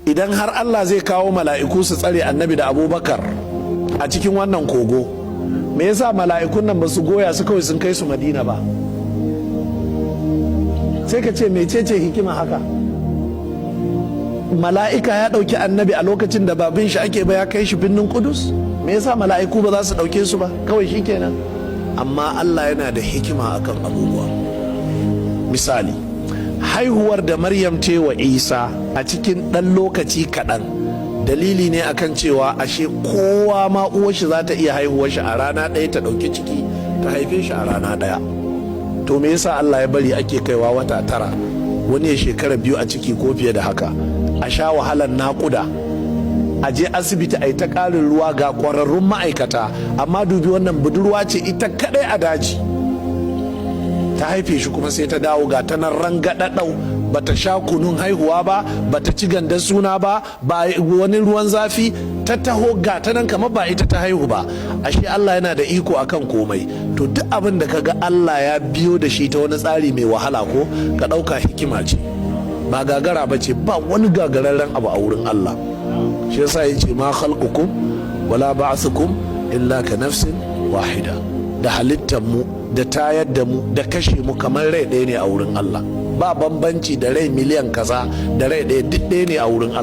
Idan har Allah zai kawo mala'iku su tsare Annabi da Abubakar a cikin wannan kogo, me yasa mala'ikun nan ba su goya su kawai sun kai su Madina ba? Sai ka ce, mecece hikima haka? Mala'ika ya ɗauki Annabi a lokacin da babin shi ake ba, ya kai shi Birnin Kudus. Me yasa mala'iku ba za su ɗauke su ba kawai shikenan? Amma Allah yana da hikima akan abubuwa. Misali, haihuwar da Maryam ce wa Isa a cikin ɗan lokaci kaɗan dalili ne akan cewa ashe kowa ma uwarshi za ta iya haihuwar shi a rana ɗaya, ta ɗauki ciki ta haife shi a rana ɗaya. To me yasa Allah ya bari ake kaiwa wata 9, wani ya shekara 2 a ciki ko fiye da haka, a sha wahalar naƙuda, a je asibiti a yi ta ƙarin ruwa, ga ƙwararrun ma'aikata? Amma dubi wannan budurwa ce ita kaɗai a daji, ta haife shi kuma sai ta dawo, ga ta nan rangaɗaɗau, bata sha kunun haihuwa ba, bata ci gandar suna ba, ba wani ruwan zafi, ta taho ga ta nan kamar ba ita ta haihu ba. Ashe Allah yana da iko akan komai. To duk abin da kaga Allah ya biyo da shi ta wani tsari mai wahala ko, ka ɗauka hikima ce, ba gagara ba ce. Ba wani gagararren abu a wurin Allah. Shi yasa ya ce: ما خلقكم ولا بعثكم إلا كنفس واحدة. Da halittar mu da tayar da mu da kashe mu kamar rai ɗaya ne a wurin Allah. Ba bambanci da rai miliyan kaza da rai ɗaya, duk ɗaya ne a wurin Allah.